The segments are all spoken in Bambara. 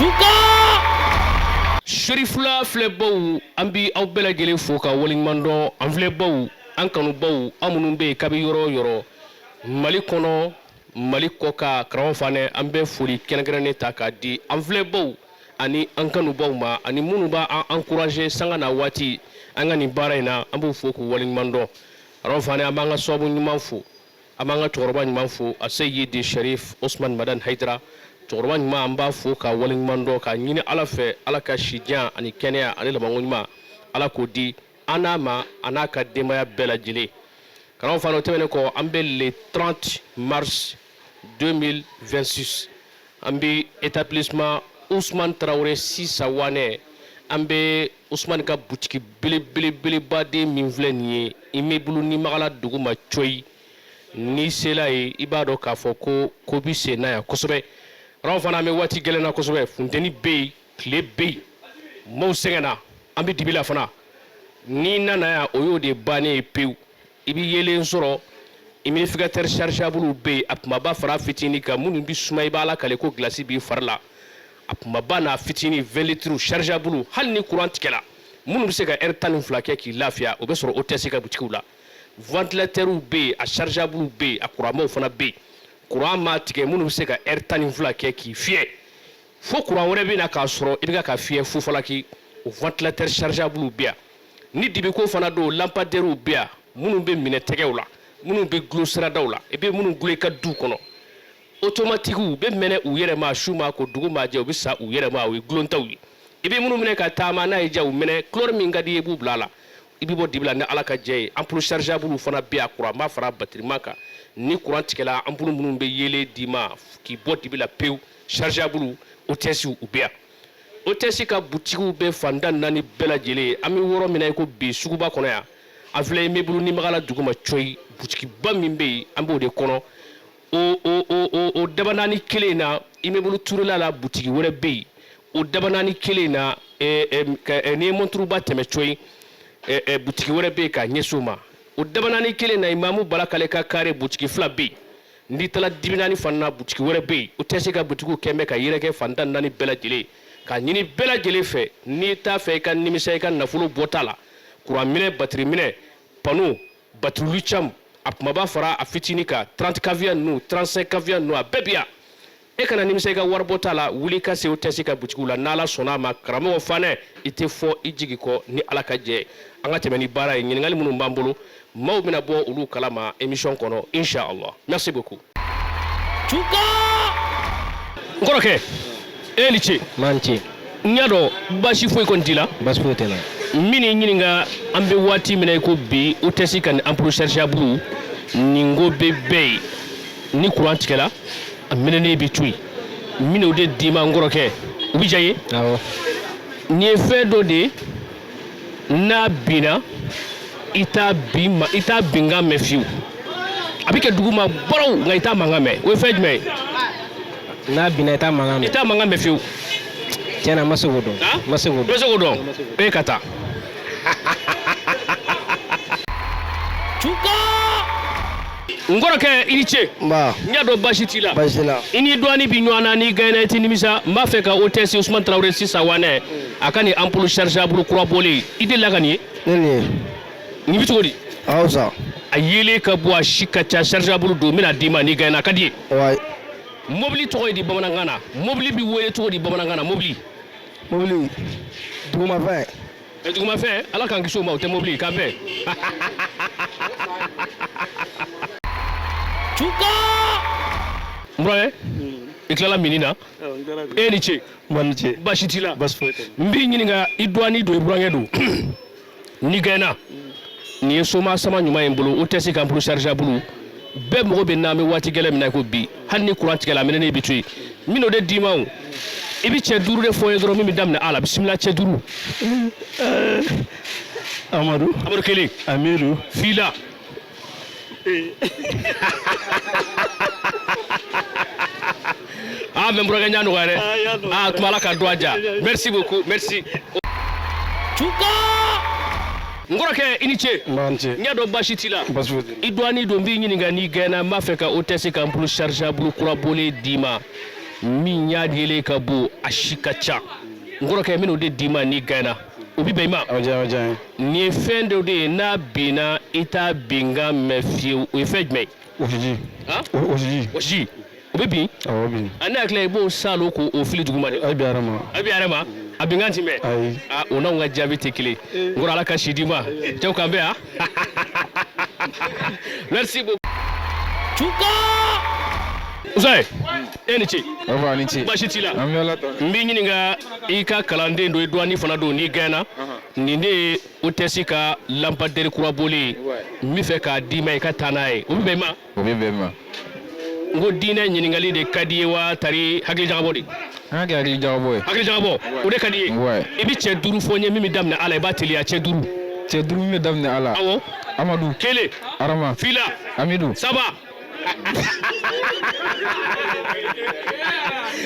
Cuka Serifula filɛbaw, an bi aw bɛɛ lajɛlen fo ka waleɲuman dɔn. An filɛbaw, an kanubaw, aw minnu bɛ yen kabi yɔrɔ o yɔrɔ, Mali kɔnɔ, Mali kɔkan, karamɔgɔ Fanɛ, an bɛ foli kɛrɛnkɛrɛnnen ta k'a di an filɛbaw ani an kanubaw ma, ani minnu b'an encourager sanga n'a waati an ka nin baara in na, an b'u fo k'u waleɲuman dɔn. Karamɔgɔ Fanɛ, an b'an ka sababu ɲuman fo, an b'an ka cɛkɔrɔba ɲuman fo, Aseyidi Sharif Osman Madan Hayidara, cɛkɔrɔba ɲuman, an b'a fo k'a waleɲuman dɔn, k'a ɲini Ala fɛ, Ala ka sijan ani kɛnɛya ani labanko ɲuman, Ala k'o di an n'a ma, a n'a ka denbaya bɛɛ lajɛlen. Karamɔgɔ Fanɛ, o tɛmɛnen kɔ, an bɛ le 30 mars 2026, an bɛ établissement Ousmane Traoré Sisawanɛ. An bɛ Ousmane ka butiki belebelebelebaden min filɛ nin ye, immeuble Nimagala duguma coyi. N'i sela yen, i b'a dɔn k'a fɔ ko ko bɛ sen na yan kosɛbɛ. Karamɔgɔ Fanɛ, an bɛ waati gɛlɛn na kosɛbɛ. Funteni bɛ yen, tile bɛ yen, maaw sɛgɛnna, an bɛ dibi la fana. N'i nana yan, o y'o de bannen ye pewu. I bɛ yeelen sɔrɔ, humidificateur chargeable bɛ yen, a kumaba fara fitinin kan, minnu bɛ suma, i b'a la kale ko glace b'i fari la. A kumaba n'a fitinin, 20 litres chargeable, hali ni courant tigɛla, minnu bɛ se ka heure 12 kɛ k'i lafiya, o bɛ sɔrɔ OTS ka butikiw la. Ventilateurw bɛ yen, a chargeable bɛ yen, a kuranmaw fana bɛ yen. Courant ma tigɛ, minnu bɛ se ka heure 12 kɛ k'i fiyɛ fo courant wɛrɛ bɛ na k'a sɔrɔ i bɛ ka fiyɛ fufalaki, o ventilateur chargeable bɛ yan. Ni dibiko fana don, lampadaires bɛ yan, minnu bɛ minɛ tɛgɛw la, minnu bɛ gulon siradaw la, i bɛ minnu gulon i ka du kɔnɔ, automatiques bɛ mɛnɛ u yɛrɛ ma, su ma ko, dugu ma jɛ, u bɛ sa u yɛrɛ ma, o ye gulontaw ye. I bɛ minnu minɛ ka taama, n'a y'i diya u mɛnɛ couleur min ka di i ye, i b'u bila a la, i bɛ bɔ dibi la ni Ala ka jɛ ye. Ampoule chargeable fana bɛ yan, courant ma fara batterie ma kan. Ni courant tigɛla, ampoule minnu bɛ yeelen d'i ma k'i bɔ dibi la pewu, chargeable OTS, u bɛ yan. OTS ka butigiw bɛ fan tan 4 bɛɛ lajɛlen. An bɛ yɔrɔ min na i ko bi, suguba kɔnɔ yan, an filɛ immeuble Nimagala duguma coyi, butigiba min bɛ yen, an b'o de kɔnɔ. O dabanaani kelen in na, immeuble Turela la, butigi wɛrɛ bɛ yen. O dabanaani kelen in na, n'i ye monturuba tɛmɛ coyi, butigi wɛrɛ bɛ yen k'a ɲɛsin o ma. O dabanaani kelen na, Imamu Balakale ka kare, butigi fila bɛ yen. N'i taara Dibinaani fana na, butigi wɛrɛ bɛ yen. OTS ka butigiw kɛn bɛ ka yɛrɛkɛ fan 14 bɛɛ lajɛlen, k'a ɲini bɛɛ lajɛlen fɛ, n'i t'a fɛ i ka nimisa i ka nafolo bɔta la, kuran minɛ, batiri minɛ, panneau, batiri lithium, a kumaba fara a fitinin kan, 30 kVA ninnu, 35 kVA ninnu, a bɛɛ bi yan. E kana nimisa i ka wari bɔta la, wuli ka se OTS ka butigiw la. N'Ala sɔnna a ma, karamɔgɔ Fanɛ, i tɛ fɔ i jigi kɔ ni Ala ka jɛ. An ka tɛmɛ ni baara ye. Ɲininkali minnu b'an bolo, maaw bɛna bɔ olu kalama émission kɔnɔ, inshallah. Merci beaucoup. Cuka n kɔrɔkɛ, e ni ce. Man ce. N y'a dɔn baasi foyi kɔni t'i la. Baasi foyi tɛ n na. N bɛn'i ɲininka, an bɛ waati min na i ko bi, OTS ka nin ampoule chargeable nin ko bɛ bɛɛ ye, ni courant tigɛla, a mɛnɛnen bɛ to yen. N bɛna o de d'i ma, n kɔrɔkɛ, o bɛ diya i ye? Awɔ. Nin ye fɛn dɔ de ye, n'a binna, i t'a bin ma, i t'a binkan mɛn fiyewu. A bɛ kɛ duguma baraw, nka i t'a mankan mɛn. O ye fɛn jumɛn ye? N'a binna, i t'a mankan i mɛn. T'a mankan mɛn fiyewu. Tiɲɛ na, n ma se k'o dɔn. N ma se k'o I dɔn. bɛ se k'o dɔn? E ka taa. Cuka n kɔrɔkɛ, i ni ce. Nba. N y'a dɔn baasi t'i la. Baasi t'i la. I ni dɔɔni bi ɲɔgɔn na, n'i gɛnna, i tɛ nimisa. N b'a fɛ ka OTS Usman Tarawele Sisawanɛ, a ka nin ampoule chargeable kura bɔlen, i delila ka nin ye? Ne nin ye. Nin bɛ cogo di? A ka fisa. A yeelen ka bon, a si ka ca, chargeable don. N bɛna d'i ma, n'i gɛnna, a ka di ye. Wayi. Mobili tɔgɔ ye di bamanankan na? Mobili bɛ wele cogo di bamanankan na, mobili? Mobili, dugumafɛn. Ɛ, dugumafɛn, Ala k'an kisi o ma, o tɛ mobili k'an bɛn. Cuka n burankɛ, i tilala minni na, e ni ce. N ni ce. Baasi t'i la? Baasi foyi tɛ. N b'i ɲininka, i dɔgɔnin don, i burankɛ don, n'i gɛnna, nin ye soma sama ɲuman ye n bolo, OTS ka ampoule chargeable. Bɛɛ mago bɛ n'an bɛ waati gɛlɛn min na i ko bi, hali ni courant tigɛla, a mɛnɛnen bɛ to yen. N bɛn'o de d'i ma. O i bɛ cɛ duuru de fɔ n ye dɔrɔn, min bɛ daminɛ a la. Bisimila, cɛ duuru. Amadu. Amadu, kelen. Amidu. Fila. Ah, mais n burankɛ, ɲa nɔgɔya dɛ. Ah, tuma Ala ka don a ja. Merci beaucoup, merci. Cuka n kɔrɔkɛ, i ni ce. N ce. N y'a dɔn baasi t'i la. Baasi foyi tɛ. I dɔgɔnin don, n b'i ɲininka, n'i gɛnna, n b'a fɛ ka OTS ka ampoule chargeable kura bɔlen d'i ma. Min y'a yelen ka bon, a si ka ca. N kɔrɔkɛ, n bɛn'o de d'i ma n'i gagné. O bɛ bɛn i ma? O diyara, o diyara n ye. Nin ye fɛn dɔ de ye, n'a binna, i t'a binkan mɛn fiyewu. O ye fɛn jumɛn ye? Wɔsiji. Han? Wɔsiji. Wɔsiji, o bɛ bin? Awɔ, bin. A ne hakili la, i b'o salo k'o fili duguma de. Ayi, bi yɛrɛ ma. A bɛ yɛrɛ ma, a binkan ti mɛn. Ayi. Ah, o n'anw ka jaabi tɛ kelen. N kɔrɔ, ala ka si d'i ma. Cɛw k'an bɛn yan. Merci beaucoup. Tuka Usaye, e ni ce. Awa, ni ce. Baasi t'i la? An bɛ Ala tanu. N b'i ɲininka, i ka kalanden don, i dɔgɔnin fana don. N'i gɛnna, nin de ye hôtesse ka lampadaire kura bɔlen ye. N bɛ fɛ k'a d'i ma, i ka taa n'a ye. O bɛ bɛn i ma? O bɛ bɛn n ma. N ko diinɛ ɲininkali de ka di i ye wa, tari hakili jagabɔ de? An ka kɛ hakili jagabɔ ye. Hakili jagabɔ, o de ka di i ye? Ouais. I bɛ cɛ duuru fɔ n ye min bɛ daminɛ ala, i b'a teliya, cɛ duuru. Cɛ duuru min bɛ daminɛ a la. Awɔ. Amadu. Kelen. Arama. Fila. Amidu. Saba.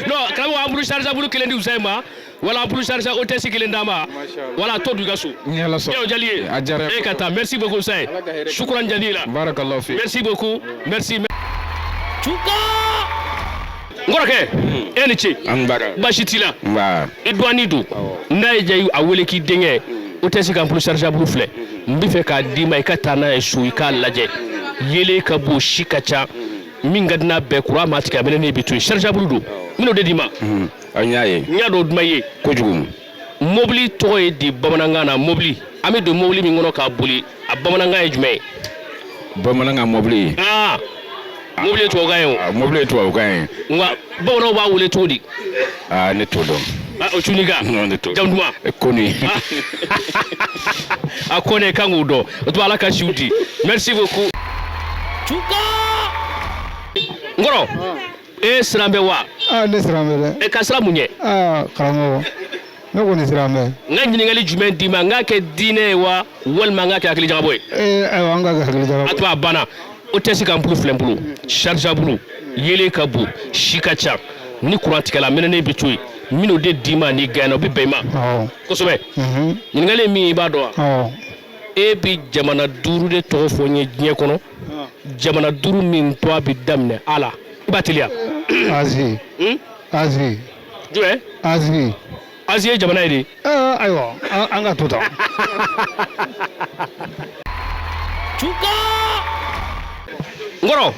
Non, karamɔgɔ, ampoule chargeable kelen di Usayi ma, wala ampoule chargeable hôtesse kelen d'a ma, wala tɔ du i ka so. Ni Ala sɔnna. Y'a jali ye. A diyara n ye. E ka taa. Merci beaucoup Usayi. Ala ka hɛrɛ kɛ. Shukran jalila. Barakallahu fi. Merci beaucoup, merci. Tuka, n kɔrɔkɛ, e ni ce. An bara. Baasi t'i la? Nba. I dɔgɔnin don, n'a ye diya, a wele k'i denkɛ. Hôtesse ka ampoule chargeable filɛ, n bɛ fɛ k'a d'i ma, i ka taa n'a ye so, i k'a lajɛ. Yelen ka bon, si ka ca. Min ka di n'a bɛɛ, kuran ma tigɛ, a bɛ ne bɛ to yen. Chargeable don, n bɛn'o de d'i ma. An y'a ye. N y'a dɔn, o duman ye. Kojugu. Mobili tɔgɔ ye di bamanankan na? Mobili, an bɛ don mobili min kɔnɔ k'a boli, a bamanankan ye jumɛn ye? Bamanankan mobili. Aa, mobili ye tubabukan ye o. Ah, mobili ye tubabukan ye. Nka bamananw b'a wele cogo di? Aa, ne t'o dɔn. Ah, o cuni kan. Non, ne t'o dɔn. Jamu duman? Kone. A ko ne kan k'o dɔn. O tuma, ala ka siw di. Merci beaucoup. Tuka, n kɔrɔ, e siran bɛ wa? Aa, ne siran bɛ dɛ. E ka siran mun ɲɛ? Aa, karamɔgɔ, ne kɔni siran bɛ. N ka ɲininkali jumɛn d'i ma? N k'a kɛ diinɛ ye wa, walima n k'a kɛ hakili jagabɔ ye? Ee, ayiwa, an ka kɛ hakili jagabɔ. A tuma, a banna. Hôtesse ka ampoule filɛ n bolo, chargeable, yelen ka bon, si ka ca. Ni kuran tigɛla, mɛnɛnen bɛ to yen. N bɛn'o de d'i ma n'i gagné, o bɛ bɛn i ma? Awɔ. Kosɛbɛ. Ɲininkali ye min ye, i b'a dɔn wa? Awɔ. E bɛ jamana duuru de tɔgɔ fɔ n ye diɲɛ kɔnɔ, jamana duuru min tɔgɔ bɛ daminɛ a la, i b'a teliya. Asie. Asie. Jumɛn? Asie. Asie ye jamana ye de. Aa, ayiwa, an ka to tan. Tuka, n kɔrɔ,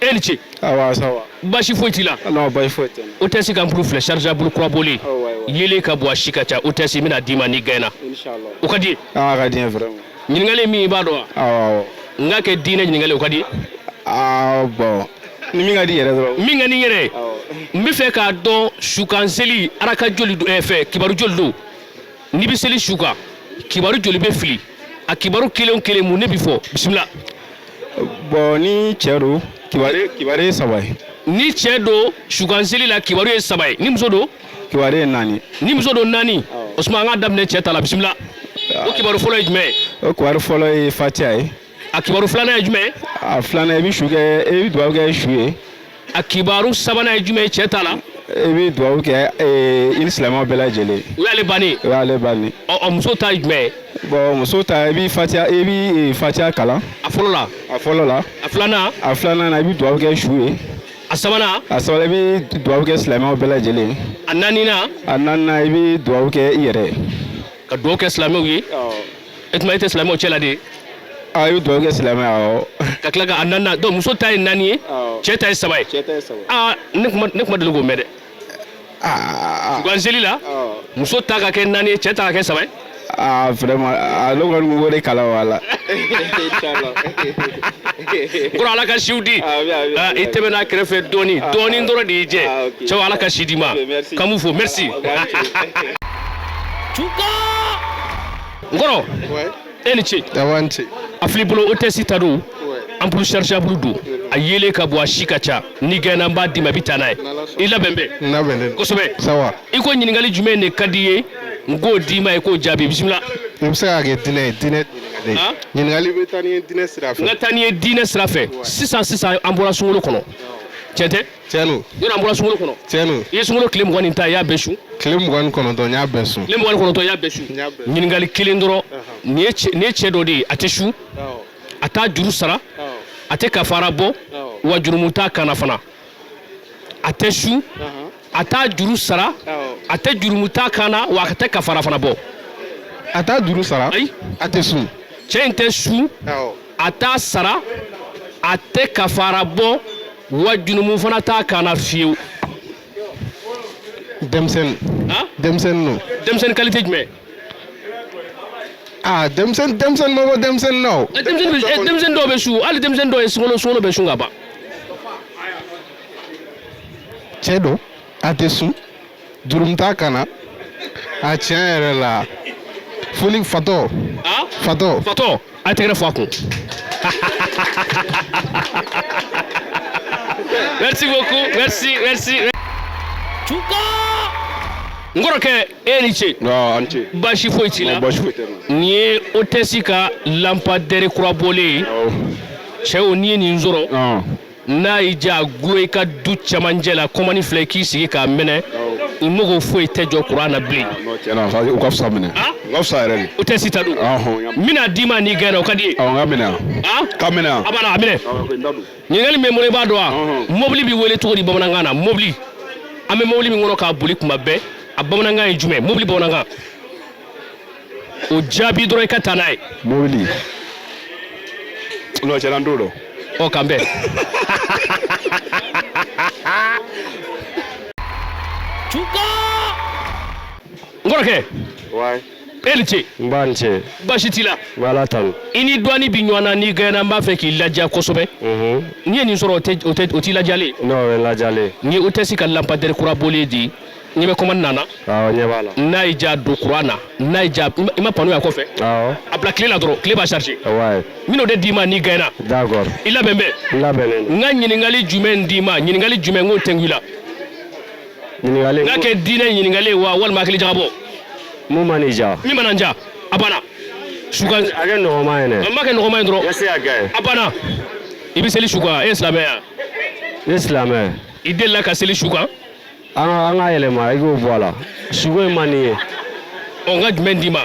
e ni ce. Awa, ça va. Baasi foyi t'i la? Non, baasi foyi tɛ n na. Hôtesse ka ampoule filɛ, chargeable kura bɔlen, yelen ka bon, a si ka ca. Hôtesse, n bɛna d'i ma n'i gagné. Inchallah. O ka di ye? Ah, a ka di n ye vraiment. Ɲininkali ye min ye, i b'a dɔn wa? Awɔ. N k'a kɛ diinɛ ɲininkali, o ka di ye? Ah, bon. Ni min ka di i yɛrɛ dɔrɔn. Min ka di n yɛrɛ ye, n bɛ fɛ k'a dɔn, sukan seli araka joli don? Fɛ kibaru joli don? N'i bɛ seli su kan, kibaru joli bɛ fili? A kibaru kelen o kelen, mun ne bɛ fɔ? Bisimila. Bon, ni cɛ don, kibaru ye saba ye. Ni cɛ don, sukan seli la, kibaru ye saba ye. Ni muso don? Kibaru ye naani. Ni muso don, naani. O tuma, an k'a daminɛ cɛ ta la. Bisimila, o kibaru fɔlɔ ye jumɛn ye? O kibaru fɔlɔ ye Fatiha ye. A kibaru filanan ye jumɛn ye? A filanan, i bɛ su kɛ, i bɛ dugawu kɛ su ye. A kibaru sabanan ye jumɛn ye cɛ ta la? I bɛ dugawu kɛ i ni silamɛw bɛɛ lajɛlen. O y'ale bannen ye. O y'ale bannen. Ɔ, muso ta ye jumɛn ye? Bon, muso ta, i bɛ Fatiha kalan. A fɔlɔ la. A fɔlɔ la. A filanan? A filanan na, i bɛ dugawu kɛ su ye. A sabanan? A sabanan, i bɛ dugawu kɛ silamɛw bɛɛ lajɛlen. A naaninan? A naaninan, i bɛ dugawu kɛ i yɛrɛ ye. Ka dugawu kɛ silamɛw ye. E tuma, e tɛ silamɛw cɛ la de? Ah, i bɛ dugawu kɛ silamɛ, awɔ. Ka tila ka a naaninan. Donc muso ta ye naani ye, cɛ ta ye saba ye. Cɛ ta ye saba ye. Aa, ne kuma deli k'o mɛn dɛ. Sugan seli la, muso ta ka kɛ naani ye, cɛ ta ka kɛ saba ye. Ah, vraiment, ah, ne kɔni b'o de kalan wa la. Kɔrɔ, ala ka siw di. Ah, i tɛmɛna kɛrɛfɛ dɔɔni dɔɔni dɔrɔn de y'i jɛ. Cɛw, ala ka si d'i ma. K'an b'u fo, merci. Tuka, n kɔrɔ, e ni ce. Awa, n ce. A filɛ i bolo, hôtesse ta don, ampoule chargeable don, a yelen ka bon, a si ka ca. N'i gagné, n b'a d'i ma, i bɛ taa n'a ye. I labɛn bɛ? N labɛnnen don. Kosɛbɛ. Sawa. I ko ɲininkali jumɛn de ka di i ye, n k'o d'i ma, i k'o jaabi. Bisimila. I bɛ se k'a kɛ diinɛ ye, diinɛ ɲininkali. Han? Ɲininkali bɛ taa ni ye diinɛ sira fɛ. N ka taa n'i ye diinɛ sira fɛ. Sisan sisan, an bɔra sunkalo kɔnɔ, tiɲɛ tɛ? Tiɲɛ don. Yɔrɔ, an bɔra sunkalo kɔnɔ. Tiɲɛ don. I ye sunkalo tile 20 ni ta, i y'a bɛɛ sun? Tile 29, n y'a bɛɛ sun. Tile 29, i y'a bɛɛ sun. N y'a bɛɛ sun. Ɲininkali kelen dɔrɔn. Nin ye cɛ dɔ de ye, a tɛ sun, a t'a juru sara, a tɛ kafara bɔ, wa jurumu t'a kan na fana. A tɛ sun, a t'a juru sara, a tɛ jurumu t'a kan na, wa a tɛ kafara fana bɔ. A t'a juru sara. Ayi. A tɛ sun. Cɛ in tɛ sun, a t'a sara, a tɛ kafara bɔ, wa jurumu fana t'a kan na fiyewu. Denmisɛnnin. Denmisɛnnin don. Denmisɛnnin qualité jumɛn? Aa, denmisɛnnin ma bɔ denmisɛnnin na o. Denmisɛnnin dɔw bɛ sun, hali denmisɛnnin dɔw ye sunkalo bɛ sun ka ban. Cɛ don, a tɛ sun, jurumu t'a kan na, a tiɲɛ yɛrɛ la, foli fatɔ. Fatɔ. Fatɔ, a ye tɛgɛrɛ fɔ a kun. Merci beaucoup, merci, merci. Tuka! N kɔrɔkɛ, e ni ce. Non, a ni ce. Baasi foyi t'i la. Baasi foyi tɛ n na. Nin ye hôtesse ka lampadaire kura bɔlen ye. Cɛw, n'i ye nin sɔrɔ, n'a y'i diya, a gulon i ka du cɛmancɛ la, kɔmani filɛ, k'i sigi k'a mɛnɛ, i mago foyi tɛ jɔ kuran na bilen. Tiɲɛ na, u ka fisa minɛ. U ka fisa yɛrɛ de. Hôtesse ta don. N bɛna d'i ma n'i gɛnna, o ka di i ye. Awɔ, n ka minɛ. Ka minɛ. A banna, a minɛ. Ɲininkali min bɛ n bolo, i b'a dɔn wa? Mobili bɛ wele cogo di bamanankan na? Mobili, an bɛ mobili min kɔnɔ k'a boli kuma bɛɛ, a bamanankan ye jumɛn? Mobili bamanankan, o jaabi dɔrɔn i ka taa n'a ye. Mobili. Non, tiɲɛ na, n t'o dɔn. Ɔ, k'an bɛn. N kɔrɔkɛ. Ouais. E ni ce. N ba ni ce. Baasi t'i la. N bɛ Ala tanu. I ni dɔɔni bi ɲɔgɔn na, n'i gɛnna, n b'a fɛ k'i ladiya kosɛbɛ. N'i ye nin sɔrɔ, o t'i ladiyalen? Non, o ye n ladiyalen. N ye hôtesse ka lampadaire kura bɔlen di, ɲɛ bɛ commande nana. Awɔ, ɲɛ b'a la. N'a y'i diya, don kuran na, n'a y'i diya, i ma panneau y'a kɔfɛ. Awɔ. A bila tile la dɔrɔn, tile b'a charger. Ouais. N bɛn'o de d'i ma n'i gɛnna. D'accord. I labɛn bɛ? N labɛnnen don. N ka ɲininkali jumɛn d'i ma? Ɲininkali jumɛn n k'o tɛnku i la? Ɲininkali. N ka kɛ diinɛ ɲininkali ye wa, walima hakili jagabɔ? Mun man'i diya? Min mana n diya, a banna. Sukan. A kɛ nɔgɔman ye dɛ. N b'a kɛ nɔgɔman ye dɔrɔn. I ka se ka kɛ. A banna. I bɛ seli su kan, e ye silamɛ ye wa? Ne ye silamɛ. I delila ka seli su kan? An ka yɛlɛma, i k'o bɔ a la. Suko in man di n ye. Ɔ, n ka jumɛn d'i ma?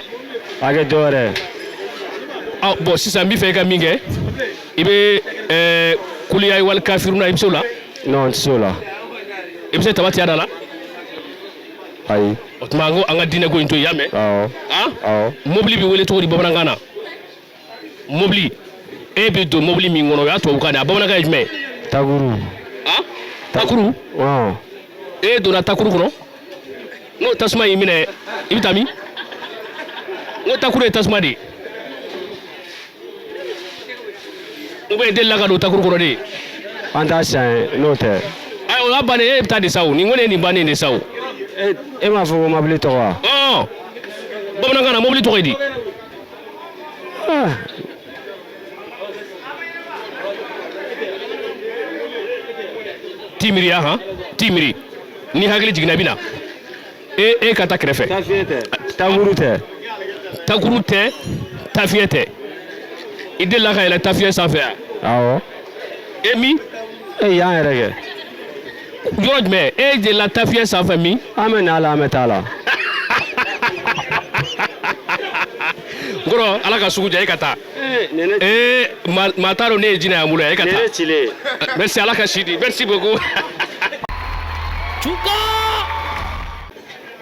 A kɛ dɔ wɛrɛ ye. Ɔ, bɔn, sisan n b'i fɛ i ka min kɛ, i bɛ kuliya wali kafiruna, i bɛ se o la? Non, n tɛ se o la. I bɛ se tabati da la? Ayi. O tuma, an ko an ka diinɛ ko in to yen, i y'a mɛn? Awɔ. Awɔ. Mobili bɛ wele cogo di bamanankan na? Mobili, e bɛ don mobili min kɔnɔ, o y'a tubabukan de ye, a bamanankan ye jumɛn ye? Takuru. Takuru? Ɔn. E donna takuru kɔnɔ, n'o tasuma y'i minɛ, i bɛ taa min? N ko takuru ye tasuma de ye. Ou bien i delila ka don takuru kɔnɔ de? An t'a siɲɛ ye n'o tɛ. Ayi, o y'a bannen, e bɛ taa de sa o, nin kɔni ye nin bannen de sa o. E m'a fɔ ko mobili tɔgɔ wa? Ɔn, bamanankan na mobili tɔgɔ ye di? T'i miiri ya han, t'i miiri. Ni hakili jiginna, i bɛ na. E ka taa kɛrɛfɛ. Tafiɲɛ tɛ. Takuru tɛ. Takuru tɛ, tafiɲɛ tɛ. I delila ka yɛlɛ tafiɲɛ sanfɛ wa? Awɔ. E min? E y'an yɛrɛ kɛ. Yɔrɔ jumɛn? E delila tafiɲɛ sanfɛ min? An bɛ na la, an bɛ taa la. N kɔrɔ, Ala ka sugu diya, e ka taa. Ee, maa t'a dɔn ne ye jinɛ y'an bolo yan, e ka taa. Nin ye ne cilen ye. Merci, Ala ka si di. Merci beaucoup.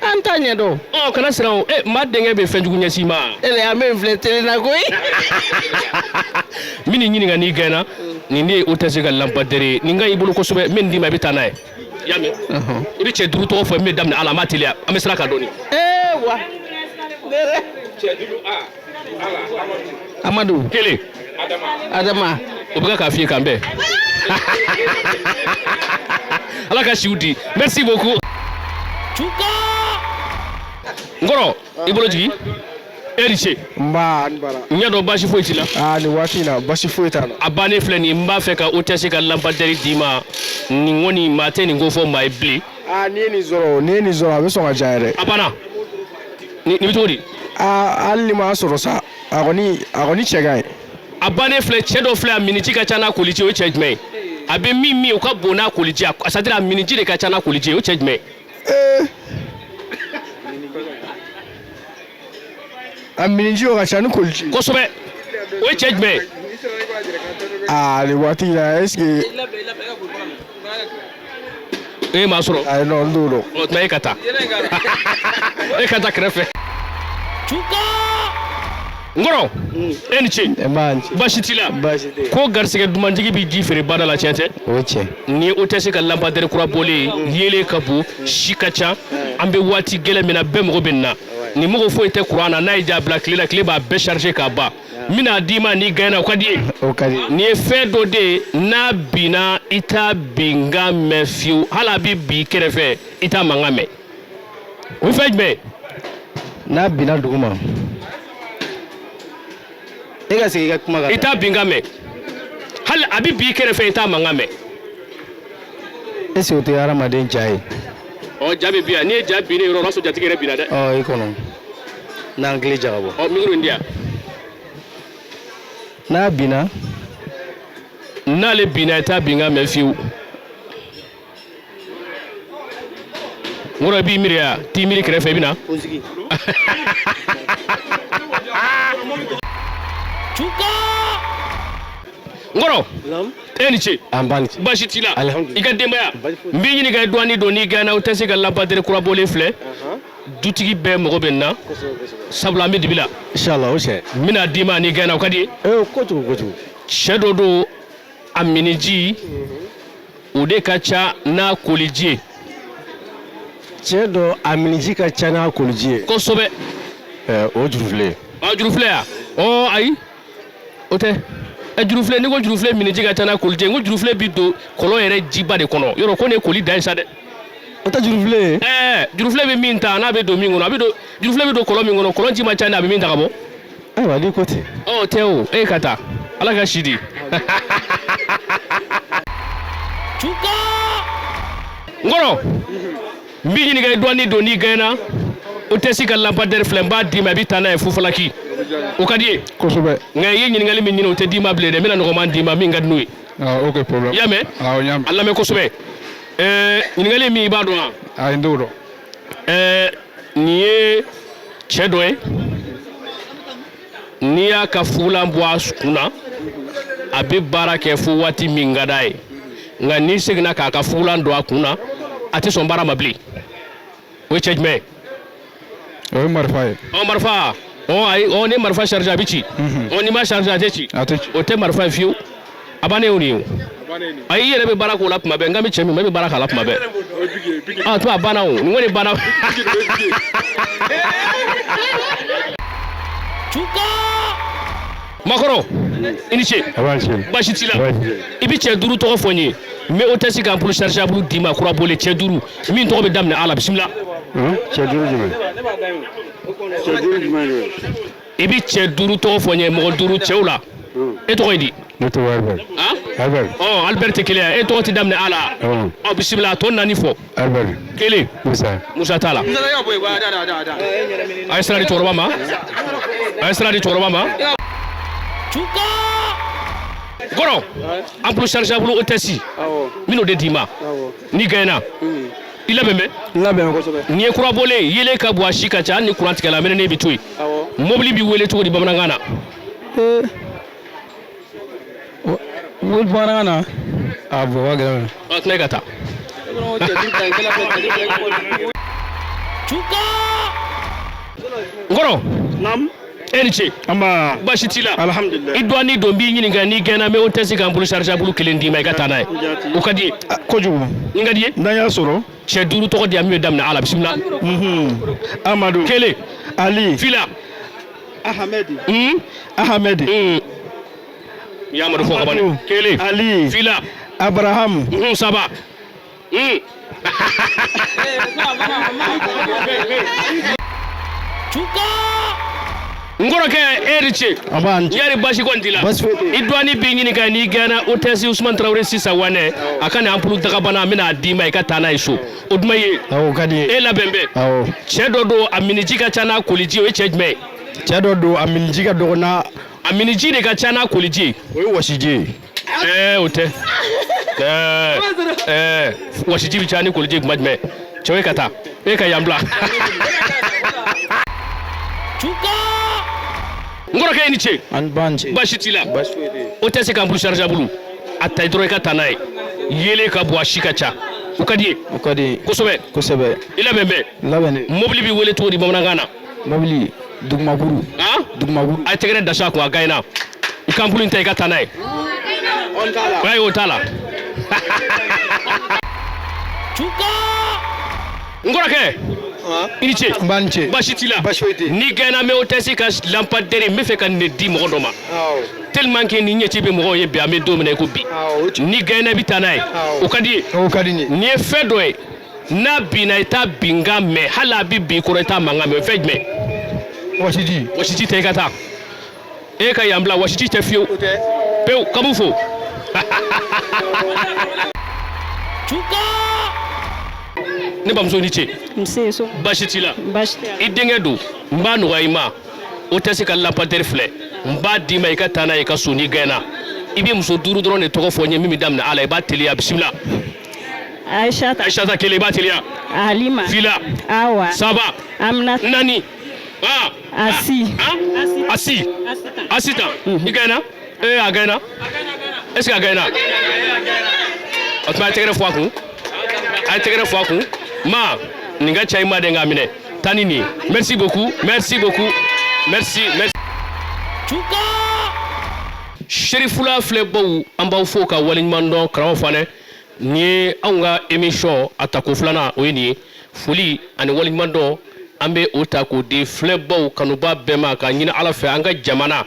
An t'a ɲɛdɔn. Ɔ, kana siran o. E maa denkɛ bɛ fɛn jugu ɲɛsin i ma. E le, an bɛ nin filɛ télé la koyi. N bɛ nin ɲininka n'i gɛnna, nin de ye hôtesse ka lampadaire ye. Nin ka ɲi i bolo kosɛbɛ, n bɛ nin d'i ma, i bɛ taa n'a ye. I y'a mɛn? I bɛ cɛ 5 tɔgɔ fɔ, n bɛ daminɛ ala, an b'a teliya, an bɛ sira kan dɔɔni. Ee wa. Ne yɛrɛ. Amadu. 1. Adama. O bɛ k'a f'i ye k'an bɛn. Ala ka siw di. Merci beaucoup. N kɔrɔ, i bolo jigin. E ni ce. Nba, n bara. N y'a dɔn baasi foyi t'i la. Aa, nin waati in na, baasi foyi t'a la. A bannen filɛ nin ye, n b'a fɛ ka hôtesse ka lampadaire d'i ma. Nin kɔni, maa tɛ nin ko fɔ maa ye bilen. Aa, n'i ye nin sɔrɔ, n'i ye nin sɔrɔ, a bɛ sɔn ka diya yɛrɛ. A banna. Nin bɛ cogo di? Aa, hali ni m'a sɔrɔ sa, a kɔni cɛ ka ɲi. A bannen filɛ, cɛ dɔ filɛ, a miniji ka ca n'a koliji ye, o ye cɛ jumɛn ye? A bɛ min, o ka bon n'a koliji ye, c'est à dire a miniji de ka ca n'a koliji ye, o ye cɛ jumɛn ye? A miniji o ka ca ni koliji. Kosɛbɛ. O ye cɛ jumɛn ye? Aa, nin waati in na, est ce que. E m'a sɔrɔ. Ayi non, n t'o dɔn. Ɔ tuma e ka taa. E ka taa kɛrɛfɛ. Cuka. N kɔrɔ. E ni ce. Baasi t'i la. Baasi tɛ yen. Ko garisɛgɛ dumantigi bɛ ji feere bada la, tiɲɛ tɛ? O ye tiɲɛ. Nin ye hôtesse ka lampadaire kura bɔlen ye, yeelen ka bon, si ka ca. An bɛ waati gɛlɛn min na, bɛɛ mago bɛ nin na. Nin mago foyi tɛ courant na, n'a ye ja bila tile la, tile b'a bɛɛ charger k'a ban. N bɛna d'i ma, n'i gagné o ka di ye. O ka di. Nin ye fɛn dɔ de ye, n'a binna i t'a binkan mɛn fiyewu, hali a bɛ bin i kɛrɛfɛ i t'a mankan mɛn. O ye fɛn jumɛn ye? N'a binna duguma. E ka segin i ka kuma kan. I t'a binkan mɛn, hali a bɛ bin i kɛrɛfɛ i t'a mankan mɛn. Est ce que o tɛ hadamaden ja ye? Ɔ, ja bɛ bin yan, n'i ye ja binnen yɔrɔ o y'a sɔrɔ jatigi yɛrɛ binna dɛ. Ɔ, i kɔnɔ. N'an hakili jagabɔ. Ɔ, micro in di yan. N'a binna. N'ale binna i t'a binkan mɛn fiyewu. N kɔrɔ, i b'i miiri yan, t'i miiri kɛrɛfɛ, i bɛ na. Kunsigi. Cuka. N kɔrɔ. E ni ce. An ba ni ce. Baasi t'i la. Alihamudulila. I ka denbaya. N b'i ɲininka, i dɔɔnin don, n'i gagné o tɛ se ka lampadaire kura bɔlen filɛ. Dutigi bɛɛ mago bɛ nin na. Sabula an bɛ dibi la. Inshallah, o tiɲɛ. N bɛna d'i ma, n'i gagné o ka di ye. Ee, kojugu kojugu. Cɛ dɔ don, a miniji o de ka ca n'a koliji ye. Cɛ dɔ a miniji ka ca n'a koliji ye. Kosɛbɛ. Ɛɛ, o jurufilen. Ɔ, jurufilen ya? Ɔ ayi, o tɛ. Ɛ, jurufilen, n'i ko jurufilen miniji ka ca n'a koliji ye, n ko jurufilen bi don kɔlɔn yɛrɛ jiba de kɔnɔ. Yɔrɔ ko nin ye koli dan ye sa dɛ. O tɛ jurufilen ye. Ɛɛ, jurufilen bɛ min ta, n'a bɛ don min kɔnɔ, a bɛ don, jurufilen bɛ don kɔlɔn min kɔnɔ, kɔlɔn ji ma ca ni a bɛ min ta ka bɔ. Ayiwa, n'i ko ten. Ɔ, o tɛ o, e ka taa. Ala ka si di. Cuka. N kɔrɔ, n b'i ɲininka, i dɔɔnin don, n'i gagné o tɛ se ka lampadaire filɛ, n b'a d'i ma, i bɛ taa n'a ye Fufalaki. O ka di ye. Kosɛbɛ. Nka i ye ɲininkali min ɲini, o tɛ d'i ma bilen dɛ, n bɛna nɔgɔman d'i ma min ka di n'o ye. Ah, ok, problème. I y'a mɛn? Awɔ, n y'a mɛn. A lamɛn kosɛbɛ. Ɛɛ, ɲininkali min, i b'a dɔn wa? Ayi, n t'o dɔn. Ɛɛ, nin ye cɛ dɔ ye, n'i y'a ka fugulan bɔ a kun na, a bɛ baara kɛ fo waati min ka d'a ye, nka n'i seginna k'a ka fugulan don a kun na, a tɛ sɔn baara ma bilen. O ye cɛ jumɛn ye? O ye marifa ye. Ɔ, marifa. Ɔ ayi, ɔ ni marifa chargé a bɛ ci. Ɔ, n'i ma chargé a tɛ ci. A tɛ ci. O tɛ marifa ye fiyewu. A bannen ye o nin ye o. Ayi, i yɛrɛ bɛ baara k'o la tuma bɛɛ, n kan bɛ cɛ min ma, e bɛ baara k'a la tuma bɛɛ. Ah, to a banna o, nin kɔni banna. Cuka. Makɔrɔ, i ni ce. Baasi t'i la. I bɛ cɛ duuru tɔgɔ fɔ n ye. N bɛ hôtesse ka ampoule chargeable d'i ma kura bɔlen, cɛ duuru min tɔgɔ bɛ daminɛ A la, bisimila. Cɛ duuru jumɛn? Cɛ duuru jumɛn de? I bɛ cɛ duuru tɔgɔ fɔ n ye, mɔgɔ duuru cɛw la. E tɔgɔ ye di? Ne tɔgɔ Albert. Han? Albert. Ɔ, Albert tɛ kelen ye, e tɔgɔ tɛ daminɛ A la. Ɔ, bisimila, a tɔ naani fɔ. Albert. Kelen. Musa. Musa t'a la. A ye sira di cɛkɔrɔba ma. A ye sira di cɛkɔrɔba ma. Cuka. Kɔrɔ, ampoule chargeable hôtesse. N bɛn'o de d'i ma. N'i gagné i labɛn bɛ? N labɛn kosɛbɛ. Nin ye kura bɔlen ye, yeelen ka bon, a si ka ca, hali ni courant tigɛla, a mɛnɛ ne bɛ to yen. Mobili b'i wele cogo di bamanankan na? Ee, wele bamanankan na? A bɔn, o ka gɛlɛn. Ɔ, tɛna e ka taa. Cuka. N kɔrɔ. Naamu. E ni ce. Anba. Baasi t'i la. Alhamdulilayi. I dɔɔnin don, n b'i ɲininka, n'i gagné n bɛ hôtesse ka ampoule chargeable kelen d'i ma, i ka taa n'a ye. O ka di ye. Kojugu. Nin ka di ye. N'an y'a sɔrɔ. Cɛ duuru tɔgɔ di yan min bɛ daminɛ A la, bisimila. Amadu. Kelen. Ali. Fila. Ahamɛdi. Ahamɛdi. N y'a Amadu fɔ ka ban dɛ. Kelen. Ali. Fila. Abrahamu. Saba. Cuka. N kɔrɔkɛ, e ni ce. Yari baasi kɔni t'i la. I dɔɔnin b'i ɲininka, n'i gagné hôtesse Usumani Tarawele sisan wanɛ, a ka nin ampoule dagabana, n bɛna d'i ma, i ka taa n'a ye so. O duma ye. Awɔ, o ka di n ye. E labɛn bɛ. Awɔ. Cɛ dɔ don, a miniji ka ca n'a koliji ye, o ye cɛ jumɛn ye? Cɛ dɔ don, a miniji ka dɔgɔ n'a. A miniji de ka ca n'a koliji ye. O ye wɔsiji ye. Ɛɛ, o tɛ. Ɛɛ ɛɛ, wɔsiji bɛ ca ni koliji ye tuma jumɛn? Cɛw, e ka taa, e ka yan bila. Cuka. N kɔrɔkɛ, i ni ce. An ba ni ce. Baasi t'i la. Baasi foyi tɛ yen. O tɛ se ka ampoule chargeable a ta dɔrɔn, i ka taa n'a ye. Yeelen ka bon, a si ka ca. O ka di ye. O ka di. Kosɛbɛ. Kosɛbɛ. I labɛn bɛ. Labɛnnen. Mobili b'i wele cogo di bamanankan na? Mobili dugumakuru. Han? Dugumakuru. A ye tɛgɛrɛ da a kun, a gagnera. I kanbulu in ta, i ka taa n'a ye. Ayi, o t'a la. Cuka! N kɔrɔkɛ. I ni ce. N b'a ni ce. Baasi t'i la. Baasi foyi tɛ yen. N'i gagné n bɛ hôtesse ka lampadaire, n bɛ fɛ ka nin de di mɔgɔ dɔ ma. Tellement que nin ɲɛci bɛ mɔgɔw ye bi, an bɛ don min na i ko bi. N'i gagné, i bɛ taa n'a ye. O ka di ye. O ka di n ye. Nin ye fɛn dɔ ye, n'a binna, i t'a binkan mɛn, hali a bɛ bin i kɔrɔ, i t'a mankan mɛn. Fɛn jumɛn? Wasiji. Wasiji tɛ. I ka taa, e ka yan bila, wasiji tɛ fiyewu pewu. Kabu fo. Cuka! Ne bamuso, ni ce. Nse so. Baasi t'i la? Baasi tɛ. I denkɛ don, n b'a nɔgɔya i ma. Hôtesse ka lampadaire filɛ, n b'a d'i ma, i ka taa n'a ye i ka so. N'i gagné, i bɛ muso duuru dɔrɔn de tɔgɔ fɔ n ye min bɛ daminɛ a la. I b'a teliya, bisimila. Aïchata. Aïchata, kelen. I b'a teliya. Halima. Fila. Awa. Saba. Aminata. Naani. Ah. Asi. Ah. Asi. Asitan. I gagné. Ee, a gagné. Est ce que a gagné? O tuma, a ye tɛgɛrɛ fɔ a kun, a ye tɛgɛrɛ fɔ a kun. Ma nin ka ca i ma de, nka minɛ taa ni nin ye. Merci beaucoup, merci beaucoup, merci, merci. Cuka! Serifula filɛbaw, an b'aw fo ka waleɲuman dɔn. Karamɔgɔ Fanɛ, nin ye anw ka émission a tako filanan, o ye nin ye. Foli ani waleɲuman dɔn, an bɛ o ta k'o di filɛbaw kanuba bɛɛ ma, ka ɲini Ala fɛ an ka jamana,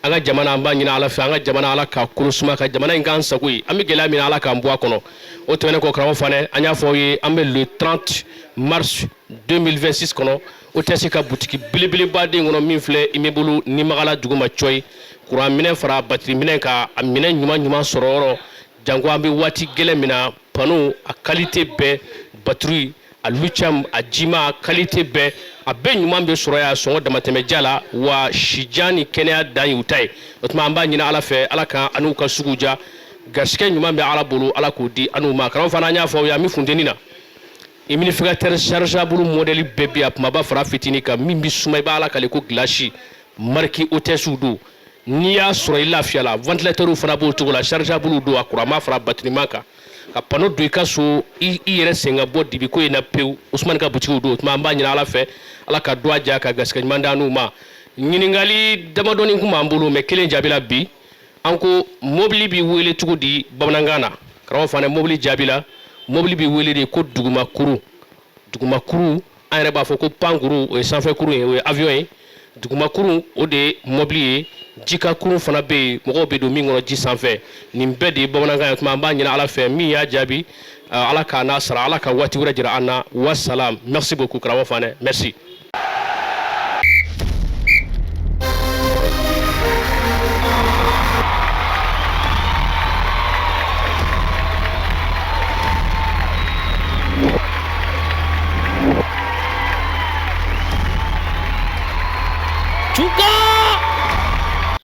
an ka jamana, an b'a ɲini Ala fɛ an ka jamana, Ala ka kolo suma, ka jamana in k'an sago ye. An bɛ gɛlɛya min na, Ala k'an bɔ a kɔnɔ. O tɛmɛnen kɔ, karamɔgɔ Fanɛ, an y'a fɔ aw ye, an bɛ le 30 mars 2026 kɔnɔ, hôtesse ka butiki belebeleba den kɔnɔ min filɛ immeuble Nimagala duguma cɔyi. Kuran minɛ fara batiri minɛ kan, a minɛ ɲuman ɲuman sɔrɔ yɔrɔ. Janko an bɛ waati gɛlɛn min na, panneau a qualité bɛɛ, batterie a lithium, a jima, a qualité bɛɛ, a bɛɛ ɲuman bɛ sɔrɔ yan sɔngɔ damatɛmɛ la, wa sijan ni kɛnɛya dan y'u ta ye. O tuma, an b'a ɲini Ala fɛ, Ala ka an n'u ka sugu ja. Garisɛgɛ ɲuman bɛ Ala bolo, Ala k'o di an n'u ma. Karamɔgɔ fana, an y'a fɔ aw ye, an bɛ funteni na, humidificateur chargeable modèle bɛɛ bɛ yan, kumaba fara fitinin kan, min bɛ suma, i b'a ala kale ko glace, marque hôtesse don. N'i y'a sɔrɔ, i lafiya la. Ventilateur fana b'o cogo la, chargeable don, a kuranma fara batterie kan, ka panneau don i ka so, i yɛrɛ sen ka bɔ dibi ko in na pewu. Usumani ka butigiw don. O tuma, an b'a ɲini Ala fɛ, Ala ka don a ja, ka garisɛgɛ ɲuman d'an n'u ma. Ɲininkali damadɔni kun b'an bolo, mais kelen jaabi la bi. An ko mobili b'i wele cogo di bamanankan na? Karamɔgɔ fana, mobili jaabi la, mobili b'i wele de ko dugumakuru. Dugumakuru, an yɛrɛ b'a fɔ ko pankuru, o ye sanfɛkuru ye, o ye avion ye. Dugumakuru, o de ye mobili ye. Jikakurun fana bɛ yen, mɔgɔw bɛ don min kɔnɔ ji sanfɛ. Nin bɛɛ de ye bamanankan ye. Tuma, an b'a ɲini Ala fɛ, min y'a jaabi, Ala k'a n'a sara, Ala ka waati wɛrɛ jira an na. Wasalam, merci beaucoup, karamɔgɔ Fanɛ, merci.